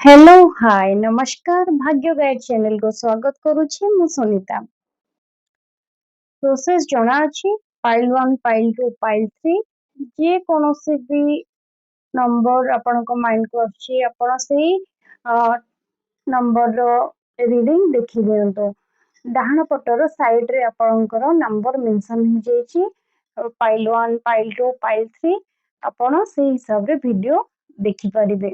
Hello, ହାଏ, ନମସ୍କାର। ଭାଗ୍ୟ guide ଚ୍ୟାନେଲକୁ ସ୍ୱାଗତ କରୁଛି ମୁଁ ସୁନିତା। ପ୍ରୋସେସ ଜଣା ଅଛି, pile 1, pile 2, pile 3। ଯେ କୌଣସି ବି ନମ୍ବର ଆପଣଙ୍କ ମାଇଣ୍ଡକୁ ଆସୁଛି, ଆପଣ ସେଇ ନମ୍ବରର ରିଡିଂ ଦେଖି ଦିଅନ୍ତୁ। ଡାହାଣ ପଟର ସାଇଡରେ ଆପଣଙ୍କର ନମ୍ବର ମେନସନ ହେଇଯାଇଛି, pile 1, pile 2, pile 3। ଆପଣ ସେଇ ହିସାବରେ ଭିଡିଓ ଦେଖିପାରିବେ।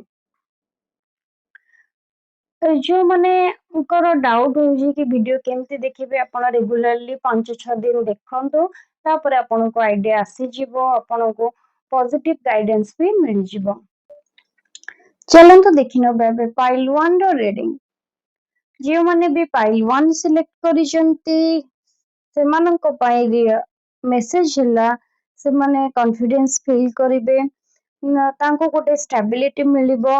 ଯେଉଁମାନଙ୍କର ଡାଉଟ୍ ହଉଛି କି ଭିଡିଓ କେମିତି ଦେଖିବେ, ଆପଣ ରେଗୁଲାରଲି 5-6 ଦିନ ଦେଖନ୍ତୁ। ତାପରେ ଆପଣଙ୍କୁ ଆଇଡିଆ ଆସିଯିବ, ଆପଣଙ୍କୁ ପଜିଟିଭ ଗାଇଡେନ୍ସ ବି ମିଳିଯିବ। ଚାଲନ୍ତୁ ଦେଖିନେବା ଏବେ ପାଇଲ 1 ର ରିଡିଂ। ଯେଉଁମାନେ ବି ପାଇଲ 1 ସିଲେକ୍ଟ କରିଛନ୍ତି, ସେମାନଙ୍କ ପାଇଁ ମେସେଜ ହେଲା, ସେମାନେ କନଫିଡେନ୍ସ ଫିଲ୍ କରିବେ, ତାଙ୍କୁ ଗୋଟେ ଷ୍ଟାବିଲିଟି ମିଳିବ,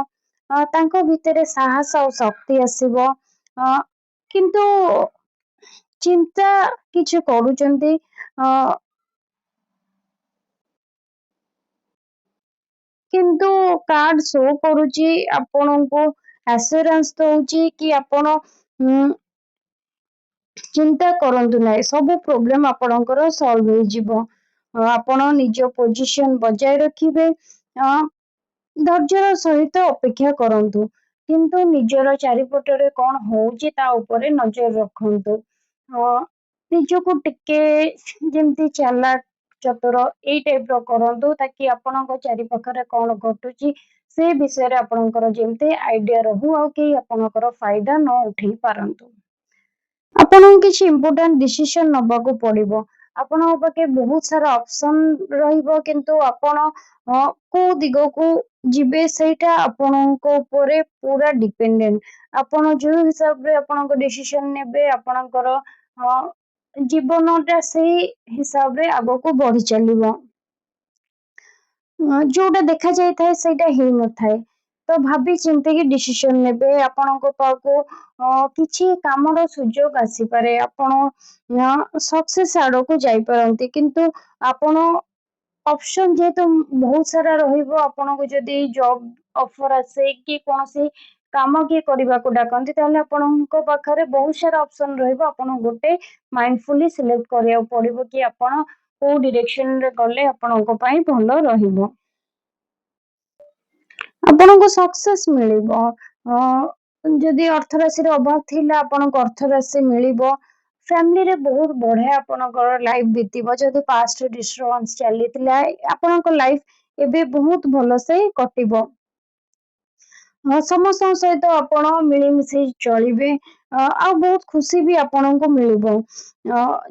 ତାଙ୍କ ଭିତରେ ସାହସ ଆଉ ଶକ୍ତି ଆସିବ। କିନ୍ତୁ ଚିନ୍ତା କିଛି କରୁଛନ୍ତି। କିନ୍ତୁ କାର୍ଡ ଶୋ କରୁଛି, ଆପଣଙ୍କୁ ଆସ୍ୟୁରାନ୍ସ ଦଉଛି କି ଆପଣ ଚିନ୍ତା କରନ୍ତୁ ନାହିଁ, ସବୁ ପ୍ରୋବ୍ଲେମ ଆପଣଙ୍କର ସଲ୍ଭ ହେଇଯିବ। ଆପଣ ନିଜ ପୋଜିସନ ବଜାୟ ରଖିବେ। ଧୈର୍ଯ୍ୟର ସହିତ ଅପେକ୍ଷା କରନ୍ତୁ, କିନ୍ତୁ ନିଜର ଚାରିପଟରେ କଣ ହଉଛି ତା ଉପରେ ନଜର ରଖନ୍ତୁ। ନିଜକୁ ଟିକେ ଯେମିତି ଚାଲାକ, ଚତୁର ଏଇ ଟାଇପ ର କରନ୍ତୁ, ତାକି ଆପଣଙ୍କ ଚାରିପାଖରେ କଣ ଘଟୁଛି ସେ ବିଷୟରେ ଆପଣଙ୍କର ଯେମିତି ଆଇଡିଆ ରହୁ ଆଉ କେହି ଆପଣଙ୍କର ଫାଇଦା ନ ଉଠେଇ ପାରନ୍ତୁ। ଆପଣଙ୍କୁ କିଛି ଇମ୍ପୋର୍ଟାଣ୍ଟ ଡିସିସନ ନବାକୁ ପଡିବ। ଆପଣଙ୍କ ପାଖେ ବହୁତ ସାରା ଅପସନ ରହିବ, କିନ୍ତୁ ଆପଣ କୋଉ ଦିଗକୁ ଯିବେ ସେଇଟା ଆପଣଙ୍କ ଉପରେ ପୁରା ଡିପେଣ୍ଡେଣ୍ଟ। ଆପଣ ଯୋଉ ହିସାବରେ ଆପଣଙ୍କ ଡିସିସନ ନେବେ, ଆପଣଙ୍କର ଜୀବନଟା ସେଇ ହିସାବରେ ଆଗକୁ ବଢି ଚାଲିବ। ଯୋଉଟା ଦେଖା ଯାଇଥାଏ, ସେଇଟା ହେଇନଥାଏ। ତ ଭାବି ଚିନ୍ତିକି ଡିସିସନ ନେବେ। ଆପଣଙ୍କ ପାଖକୁ କିଛି କାମର ସୁଯୋଗ ଆସିପାରେ। ଆପଣ ସକ୍ସେସ ଆଡକୁ ଯାଇପାରନ୍ତି, କିନ୍ତୁ ଆପଣ ଅପସନ ଯେହେତୁ ବହୁତ ସାରା ରହିବ, ଆପଣଙ୍କୁ ଯଦି ଜବ ଅଫର ଆସେ କି କୌଣସି କାମ କିଏ କରିବାକୁ ଡାକନ୍ତି, ତାହେଲେ ଆପଣଙ୍କ ପାଖରେ ବହୁତ ସାରା ଅପସନ ରହିବ। ଆପଣଙ୍କୁ ଗୋଟେ ମାଇଣ୍ଡଫୁଲି ସିଲେକ୍ଟ କରିବାକୁ ପଡିବ କି ଆପଣ କୋଉ ଡିରେକ୍ସନରେ ଗଲେ ଆପଣଙ୍କ ପାଇଁ ଭଲ ରହିବ। ଆପଣଙ୍କୁ ସକ୍ସେସ ମିଳିବ। ଯଦି ଅର୍ଥରାଶିର ଅଭାବ ଥିଲା, ଆପଣଙ୍କୁ ଅର୍ଥରାଶି ମିଳିବ। ଫ୍ୟାମିଲିରେ ବହୁତ ବଢିଆ ଆପଣଙ୍କର ଲାଇଫ ବିତିବ। ଯଦି ପାଷ୍ଟ ଡିଷ୍ଟର୍ବାନ୍ସ ଚାଲିଥିଲା, ଆପଣଙ୍କ ଲାଇଫ ଏବେ ବହୁତ ଭଲସେ କଟିବ। ସମସ୍ତଙ୍କ ସହିତ ଆପଣ ମିଳିମିଶି ଚଳିବେ ଆଉ ବହୁତ ଖୁସି ବି ଆପଣଙ୍କୁ ମିଳିବ।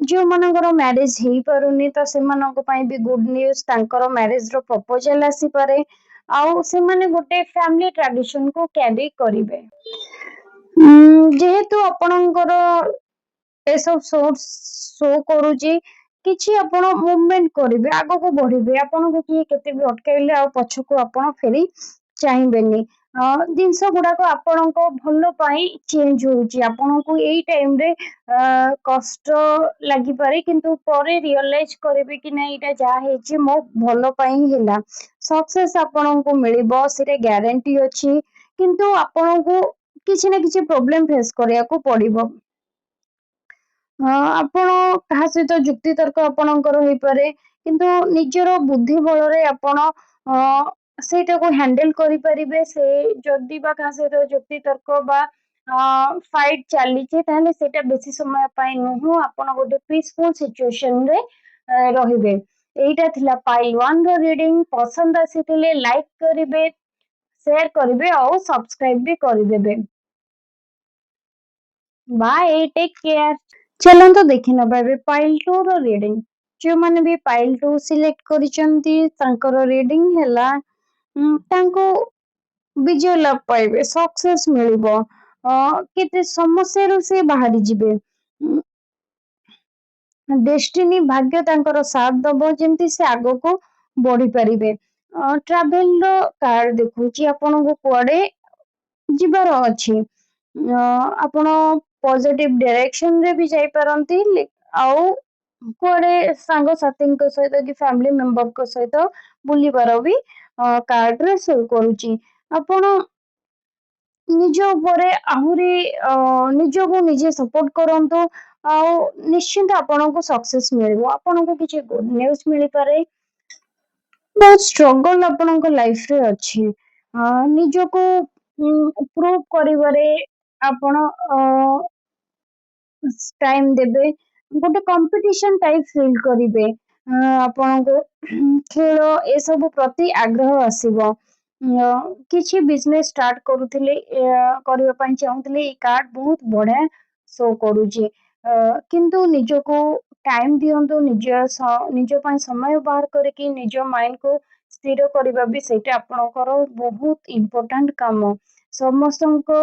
ଯେଉଁମାନଙ୍କର ମ୍ୟାରେଜ ହେଇପାରୁନି, ତ ସେମାନଙ୍କ ପାଇଁ ବି ଗୁଡ ନ୍ୟୁଜ। ତାଙ୍କର ମ୍ୟାରେଜ ର ପ୍ରପୋଜାଲ ଆସିପାରେ ଆଉ ସେମାନେ ଗୋଟେ ଫ୍ୟାମିଲି ଟ୍ରାଡିସନ କୁ କ୍ୟାରି କରିବେ। ଯେହେତୁ ଆପଣଙ୍କର ଏସବୁ ସୋର୍ସ ଶୋ କରୁଛି, କିଛି ଆପଣ ମୁଭମେଣ୍ଟ କରିବେ, ଆଗକୁ ବଢିବେ। ଆପଣଙ୍କୁ କିଏ କେତେ ବି ଅଟକେଇଲେ ଆଉ ପଛକୁ ଆପଣ ଫେରି ଚାହିଁବେନି। ଜିନିଷ ଗୁଡାକ ଆପଣଙ୍କ ଭଲ ପାଇଁ ଚେଞ୍ଜ ହଉଛି। ଆପଣଙ୍କୁ ଏଇ ଟାଇମରେ କଷ୍ଟ ଲାଗିପାରେ, କିନ୍ତୁ ପରେ ରିଅଲାଇଜ କରିବେ କି ନାଇଁ, ଏଇଟା ଯାହା ହେଇଛି ମୋ ଭଲ ପାଇଁ ହେଲା। ସକ୍ସେସ ଆପଣଙ୍କୁ ମିଳିବ, ସେଇଟା ଗ୍ୟାରେଣ୍ଟି ଅଛି, କିନ୍ତୁ ଆପଣଙ୍କୁ କିଛି ନା କିଛି ପ୍ରୋବ୍ଲେମ ଫେସ୍ କରିବାକୁ ପଡିବ। ଆପଣ କାହା ସହିତ ଯୁକ୍ତି ତର୍କ ଆପଣଙ୍କର ହେଇପାରେ, କିନ୍ତୁ ନିଜର ବୁଦ୍ଧି ବଳରେ ଆପଣ ସେଇଟାକୁ ହ୍ୟାଣ୍ଡେଲ କରିପାରିବେ। ସେ ଯଦି ବା କାହା ସହିତ ଯୁକ୍ତି ତର୍କ ବା ଫାଇଟ ଚାଲିଛି, ତାହେଲେ ସେଇଟା ବେଶୀ ସମୟ ପାଇଁ ନୁହଁ। ଆପଣ ଗୋଟେ ପିସଫୁଲ ସିଚୁଏସନରେ ରହିବେ। ଏଇଟା ଥିଲା ପାଇଲ 1 ର ରିଡିଂ। ପସନ୍ଦ ଆସିଥିଲେ ଲାଇକ୍ କରିବେ, ସେୟାର କରିବେ ଆଉ ସବସ୍କ୍ରାଇବ ବି କରିଦେବେ। Bye, take care. ଚାଲନ୍ତୁ ଦେଖିନେବା ଏବେ ପାଇଲ 2 ର ରିଡିଂ। ଯେଉଁମାନେ ବି ପାଇଲ 2 ସିଲେକ୍ଟ କରିଛନ୍ତି, ତାଙ୍କର ରିଡିଂ ହେଲା, ତାଙ୍କୁ ବିଜୟ ଲାଭ ପାଇବେ, ସକ୍ସେସ ମିଳିବ, କେତେ ସମସ୍ୟାରୁ ସେ ବାହାରି ଯିବେ। ଡେଷ୍ଟିନି, ଭାଗ୍ୟ ତାଙ୍କର ସାଥ ଦବ, ଯେମିତି ସେ ଆଗକୁ ବଢି ପାରିବେ। ଟ୍ରାଭେଲ ର କାର୍ଡ ଦେଖଉଛି, ଆପଣଙ୍କୁ କୁଆଡେ ଯିବାର ଅଛି। ଆପଣ ପଜିଟିଭ ଡାଇରେକ୍ସନ ରେ ବି ଯାଇପାରନ୍ତି ଆଉ କୁଆଡେ ସାଙ୍ଗସାଥୀଙ୍କ ସହିତ କି ଫ୍ୟାମିଲି ମେମ୍ବରଙ୍କ ସହିତ ବୁଲିବାର ବି କାର୍ଡରେ ଶୋ କରୁଛି। ଆପଣ ନିଜ ଉପରେ ଆହୁରି ନିଜକୁ ନିଜେ ସପୋର୍ଟ କରନ୍ତୁ ଆଉ ନିଶ୍ଚିନ୍ତ ଆପଣଙ୍କୁ ସକ୍ସେସ୍ ମିଳିବ। ଆପଣଙ୍କୁ କିଛି ଗୁଡ୍ ନ୍ୟୁଜ୍ ମିଳିପାରେ। ବହୁତ ଷ୍ଟ୍ରଗଲ ଆପଣଙ୍କ ଲାଇଫରେ ଅଛି। ନିଜକୁ ପ୍ରୁଭ୍ କରିବାରେ ଆପଣ ଟାଇମ ଦେବେ। ଗୋଟେ କମ୍ପିଟିସନ ଟାଇପ ଫିଲ୍ କରିବେ। ଆପଣଙ୍କୁ ଖେଳ ଏସବୁ ପ୍ରତି ଆଗ୍ରହ ଆସିବ। କିଛି ବିଜନେସ ଷ୍ଟାର୍ଟ କରୁଥିଲେ, କରିବା ପାଇଁ ଚାହୁଁଥିଲେ, ଏଇ କାର୍ଡ ବହୁତ ବଢିଆ ଶୋ କରୁଛି। କିନ୍ତୁ ନିଜକୁ ଟାଇମ ଦିଅନ୍ତୁ। ନିଜ ପାଇଁ ସମୟ ବାହାର କରିକି ନିଜ ମାଇଣ୍ଡକୁ ସ୍ଥିର କରିବା ବି ସେଇଟା ଆପଣଙ୍କର ବହୁତ ଇମ୍ପୋର୍ଟାଣ୍ଟ କାମ। ସମସ୍ତଙ୍କ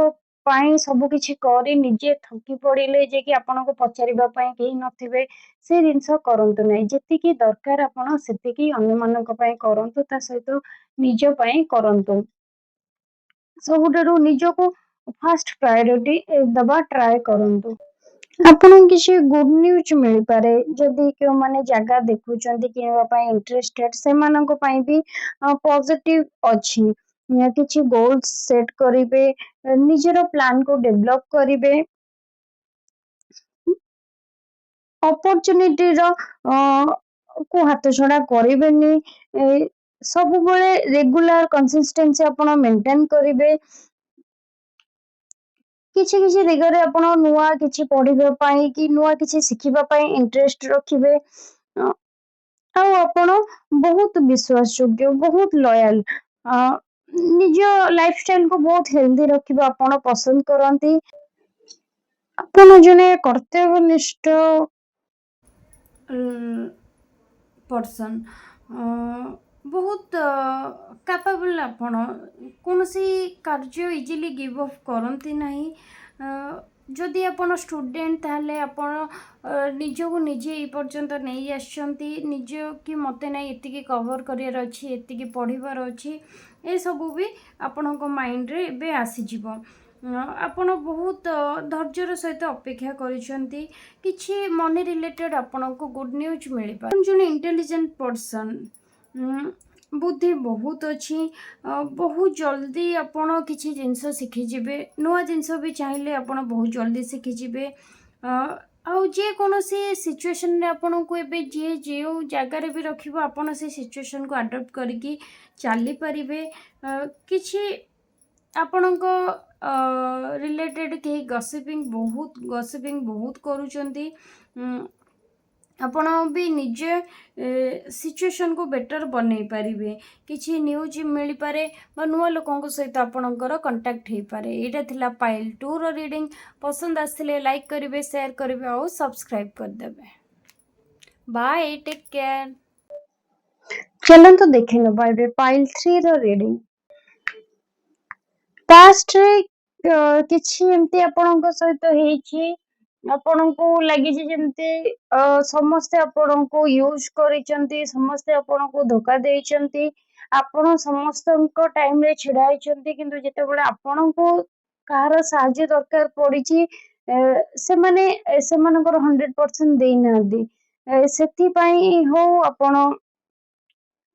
ପାଇଁ ସବୁ କିଛି କରି ନିଜେ ଥକି ପଡିଲେ ଯେ କି ଆପଣଙ୍କୁ ପଚାରିବା ପାଇଁ କେହି ନଥିବେ, ସେ ଜିନିଷ କରନ୍ତୁ ନାହିଁ। ଯେତିକି ଦରକାର ଆପଣ ସେତିକି ଅନ୍ୟମାନଙ୍କ ପାଇଁ କରନ୍ତୁ, ତା ସହିତ ନିଜ ପାଇଁ କରନ୍ତୁ। ସବୁଠାରୁ ନିଜକୁ ଫାଷ୍ଟ ପ୍ରାୟୋରିଟି ଦବା ଟ୍ରାଏ କରନ୍ତୁ। ଆପଣଙ୍କୁ କିଛି ଗୁଡ୍ ନ୍ୟୁଜ୍ ମିଳିପାରେ। ଯଦି କେଉଁମାନେ ଜାଗା ଦେଖୁଛନ୍ତି କିଣିବା ପାଇଁ ଇଣ୍ଟରେଷ୍ଟେଡ, ସେମାନଙ୍କ ପାଇଁ ବି ପଜିଟିଭ ଅଛି। କିଛି ଗୋଲ୍ସ ସେଟ୍ କରିବେ, ନିଜର ପ୍ଲାନକୁ ଡେଭଲପ କରିବେ। ଅପରଚୁନିଟିର କୁ ହାତଛଡା କରିବେନି। ସବୁବେଳେ ରେଗୁଲାର କନସିଷ୍ଟେନ୍ସି ଆପଣ ମେଣ୍ଟେନ କରିବେ। କିଛି କିଛି ଦିଗରେ ଆପଣ ନୂଆ କିଛି ପଢିବା ପାଇଁ କି ନୂଆ କିଛି ଶିଖିବା ପାଇଁ ଇଣ୍ଟରେଷ୍ଟ ରଖିବେ। ଆଉ ଆପଣ ବହୁତ ବିଶ୍ୱାସଯୋଗ୍ୟ, ବହୁତ ଲୟାଲ। ନିଜ ଲାଇଫଷ୍ଟାଇଲକୁ ବହୁତ ହେଲ୍ଦି ରଖିବା ଆପଣ ପସନ୍ଦ କରନ୍ତି। ଆପଣ ଜଣେ କର୍ତ୍ତବ୍ୟନିଷ୍ଠ ପର୍ସନ, ବହୁତ କାପାବଲ। ଆପଣ କୌଣସି କାର୍ଯ୍ୟ ଇଜିଲି ଗିଭ୍ ଅପ୍ କରନ୍ତି ନାହିଁ। ଯଦି ଆପଣ ଷ୍ଟୁଡେଣ୍ଟ, ତାହେଲେ ଆପଣ ନିଜକୁ ନିଜେ ଏଇ ପର୍ଯ୍ୟନ୍ତ ନେଇ ଆସିଛନ୍ତି ନିଜ କି ମୋତେ ନାଇଁ ଏତିକି କଭର୍ କରିବାର ଅଛି, ଏତିକି ପଢ଼ିବାର ଅଛି। ଏସବୁ ବି ଆପଣଙ୍କ ମାଇଣ୍ଡରେ ଏବେ ଆସିଯିବ। ଆପଣ ବହୁତ ଧୈର୍ଯ୍ୟର ସହିତ ଅପେକ୍ଷା କରିଛନ୍ତି। କିଛି ମନି ରିଲେଟେଡ୍ ଆପଣଙ୍କୁ ଗୁଡ୍ ନ୍ୟୁଜ୍ ମିଳିପାରେ। ଜଣେ ଇଣ୍ଟେଲିଜେଣ୍ଟ ପର୍ସନ୍, ବୁଦ୍ଧି ବହୁତ ଅଛି। ବହୁତ ଜଲ୍ଦି ଆପଣ କିଛି ଜିନିଷ ଶିଖିଯିବେ। ନୂଆ ଜିନିଷ ବି ଚାହିଁଲେ ଆପଣ ବହୁତ ଜଲ୍ଦି ଶିଖିଯିବେ। ଆଉ ଯେକୌଣସି ସିଚୁଏସନରେ ଆପଣଙ୍କୁ ଏବେ ଯିଏ ଯେଉଁ ଜାଗାରେ ବି ରଖିବ, ଆପଣ ସେ ସିଚୁଏସନକୁ ଆଡପ୍ଟ କରିକି ଚାଲିପାରିବେ। କିଛି ଆପଣଙ୍କ ରିଲେଟେଡ୍ କେହି ଗସିପିଂ ବହୁତ, ଗସିପିଂ ବହୁତ କରୁଛନ୍ତି। ଆପଣ ବି ନିଜେ ସିଚୁଏସନକୁ ବେଟର ବନେଇ ପାରିବେ। କିଛି ନ୍ୟୁଜ୍ ମିଳିପାରେ ବା ନୂଆ ଲୋକଙ୍କ ସହିତ ଆପଣଙ୍କର କଣ୍ଟାକ୍ଟ ହେଇପାରେ। ଏଇଟା ଥିଲା ପାଇଲ୍ ଟୁର ରିଡ଼ିଂ। ପସନ୍ଦ ଆସିଥିଲେ ଲାଇକ୍ କରିବେ, ସେୟାର କରିବେ ଆଉ ସବସ୍କ୍ରାଇବ୍ କରିଦେବେ। Bye, take care. ଚାଲନ୍ତୁ ଦେଖିନେବା ଏବେ ପାଇଲ୍ 3ର ରିଡ଼ିଂ। ପାଷ୍ଟରେ କିଛି ଏମିତି ଆପଣଙ୍କ ସହିତ ହେଇଛି, ଆପଣଙ୍କୁ ଲାଗିଛି ଯେମିତି ସମସ୍ତେ ଆପଣଙ୍କୁ ୟୁଜ୍ କରିଛନ୍ତି, ସମସ୍ତେ ଆପଣଙ୍କୁ ଧୋକା ଦେଇଛନ୍ତି। ଆପଣ ସମସ୍ତଙ୍କ ଟାଇମରେ ଛିଡା ହେଇଛନ୍ତି, କିନ୍ତୁ ଯେତେବେଳେ ଆପଣଙ୍କୁ କାହାର ସାହାଯ୍ୟ ଦରକାର ପଡିଛି, ସେମାନେ ସେମାନଙ୍କର 100% ଦେଇନାହାନ୍ତି। ସେଥିପାଇଁ ହଉ ଆପଣ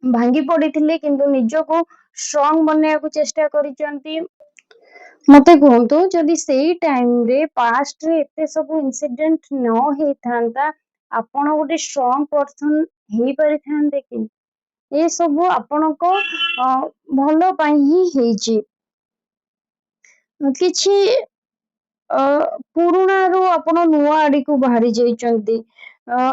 ଭାଙ୍ଗି ପଡିଥିଲେ, କିନ୍ତୁ ନିଜକୁ ଷ୍ଟ୍ରଙ୍ଗ ବନେଇବାକୁ ଚେଷ୍ଟା କରିଛନ୍ତି। ମତେ କୁହନ୍ତୁ, ଯଦି ସେଇ ଟାଇମରେ ପାଷ୍ଟରେ ଏତେ ସବୁ ଇନସିଡେଣ୍ଟ ନ ହେଇଥାନ୍ତା, ଆପଣ ଗୋଟେ ଷ୍ଟ୍ରଙ୍ଗ ପର୍ସନ ହେଇପାରିଥାନ୍ତେ କି? ଏସବୁ ଆପଣଙ୍କ ଭଲ ପାଇଁ ହିଁ ହେଇଛି। କିଛି ପୁରୁଣାରୁ ଆପଣ ନୂଆ ଆଡିକୁ ବାହାରି ଯାଇଛନ୍ତି।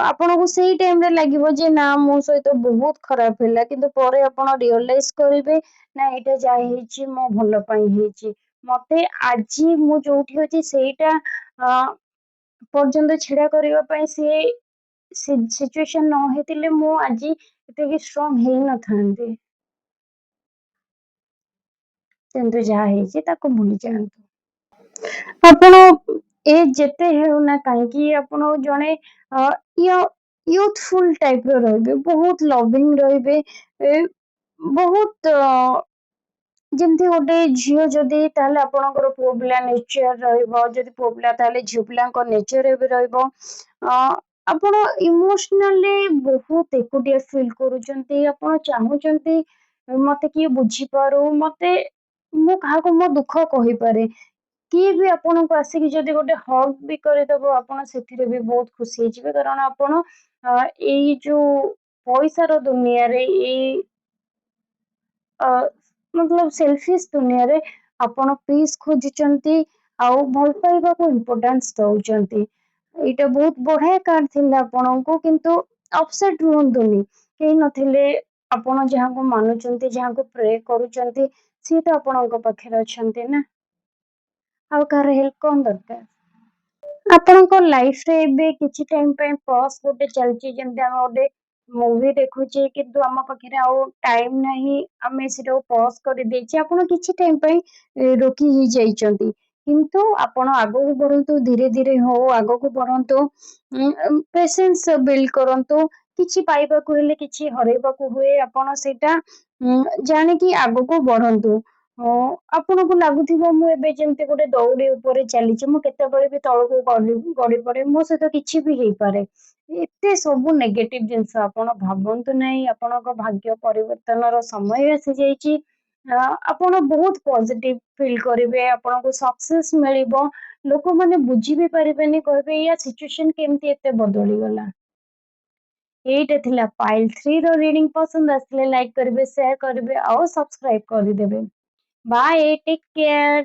ଆପଣଙ୍କୁ ସେଇ ଟାଇମରେ ଲାଗିବ ଯେ ନା, ମୋ ସହିତ ବହୁତ ଖରାପ ହେଲା, କିନ୍ତୁ ପରେ ଆପଣ ରିଅଲାଇଜ କରିବେ ନା, ଏଇଟା ଯାହା ହେଇଛି ମୋ ଭଲ ପାଇଁ ହେଇଛି। ମତେ ଆଜି ମୁଁ ଯୋଉଠି ଅଛି ସେଇଟା ପର୍ଯ୍ୟନ୍ତ ଛିଡା କରିବା ପାଇଁ ସିଏ ସିଚୁଏସନ ନ ହେଇଥିଲେ ମୁଁ ଆଜି ଏତିକି ଷ୍ଟ୍ରଙ୍ଗ ହେଇନଥାନ୍ତି। କିନ୍ତୁ ଯାହା ହେଇଛି ତାକୁ ଭୁଲି ଯାଆନ୍ତୁ। ଆପଣ ଏଜ୍ ଯେତେ ହେଉନା କାହିଁକି, ଆପଣ ଜଣେ ୟୁଥଫୁଲ ଟାଇପର ରହିବେ, ବହୁତ ଲଭିଂ ରହିବେ। ବହୁତ ଯେମିତି ଗୋଟେ ଝିଅ ଯଦି, ତାହେଲେ ଆପଣଙ୍କର ପୁଅ ପିଲା ନେଚର ରହିବ। ଯଦି ପୁଅ ପିଲା, ତାହେଲେ ଝିଅ ପିଲାଙ୍କ ନେଚର ଏବେ ରହିବ। ଆପଣ ଇମୋସନାଲି ବହୁତ ଏକୁଟିଆ ଫିଲ୍ କରୁଛନ୍ତି। ଆପଣ ଚାହୁଁଛନ୍ତି ମତେ କିଏ ବୁଝିପାରୁ ମତେ। ମୁଁ କାହାକୁ ମୋ ଦୁଃଖ କହିପାରେ। କିଏ ବି ଆପଣଙ୍କୁ ଆସିକି ଯଦି ଗୋଟେ ହଗ୍ ବି କରିଦବ, ଆପଣ ସେଥିରେ ବି ବହୁତ ଖୁସି ହେଇଯିବେ, କାରଣ ଆପଣ ଏଇ ଯୋଉ ପଇସାର ଦୁନିଆରେ, ଏଇ ମତଲବ ସେଲଫିସ୍ ଦୁନିଆରେ ଆପଣ ପିସ୍ ଖୋଜୁଛନ୍ତି ଆଉ ଭଲ ପାଇବାକୁ ଇମ୍ପୋର୍ଟାନ୍ସ ଦଉଛନ୍ତି। ଏଇଟା ବହୁତ ବଢିଆ କାର୍ଡ ଥିଲା ଆପଣଙ୍କୁ। କିନ୍ତୁ ଅପସେଟ୍ ରୁହନ୍ତୁନି। କେହି ନଥିଲେ ଆପଣ ଯାହାକୁ ମାନୁଛନ୍ତି, ଯାହାକୁ ପ୍ରେ କରୁଛନ୍ତି, ସିଏ ତ ଆପଣଙ୍କ ପାଖରେ ଅଛନ୍ତି ନା। ଆଉ କାହାର ହେଲ୍ପ କଣ ଦରକାର? ଆପଣଙ୍କ ଲାଇଫରେ ଏବେ କିଛି ଟାଇମ ପାଇଁ ପଜ୍ ଗୋଟେ ଚାଲିଛି। ଯେମିତି ଆମେ ଗୋଟେ ମୁଭି ଦେଖୁଛେ, କିନ୍ତୁ ଆମ ପାଖରେ ଆଉ ଟାଇମ ନାହିଁ, ଆମେ ସେଟାକୁ ପଜ୍ କରିଦେଇଛେ। ଆପଣ କିଛି ଟାଇମ ପାଇଁ ରୋକି ହେଇଯାଇଛନ୍ତି, କିନ୍ତୁ ଆପଣ ଆଗକୁ ବଢନ୍ତୁ। ଧୀରେ ଧୀରେ ହଉ, ଆଗକୁ ବଢନ୍ତୁ, ପେସେନ୍ସ ବିଲ୍ଡ କରନ୍ତୁ। କିଛି ପାଇବାକୁ ହେଲେ କିଛି ହରେଇବାକୁ ହୁଏ। ଆପଣ ସେଇଟା ଜାଣିକି ଆଗକୁ ବଢନ୍ତୁ। ଆପଣଙ୍କୁ ଲାଗୁଥିବ, ମୁଁ ଏବେ ଯେମିତି ଗୋଟେ ଦଉଡି ଉପରେ ଚାଲିଛି, ମୁଁ କେତେବେଳେ ବି ତଳକୁ ଗଳି ଗଳି ପଡେ, ମୋ ସହିତ କିଛି ବି ହେଇପାରେ। ଏତେ ସବୁ ନେଗେଟିଭ ଜିନିଷ ଆପଣ ଭାବନ୍ତୁ ନାହିଁ। ଆପଣଙ୍କ ଭାଗ୍ୟ ପରିବର୍ତ୍ତନର ସମୟ ଆସିଯାଇଛି। ଆପଣ ବହୁତ ପଜିଟିଭ ଫିଲ୍ କରିବେ, ଆପଣଙ୍କୁ ସକ୍ସେସ ମିଳିବ। ଲୋକମାନେ ବୁଝି ବି ପାରିବେନି, କହିବେ ୟା ସିଚୁଏସନ କେମିତି ଏତେ ବଦଳିଗଲା। ଏଇଟା ଥିଲା ପାଇଲ୍ 3 ର ରିଡିଂ। ପସନ୍ଦ ଆସିଲେ ଲାଇକ୍ କରିବେ, ସେୟାର କରିବେ ଆଉ ସବସ୍କ୍ରାଇବ କରିଦେବେ। Bye, take care.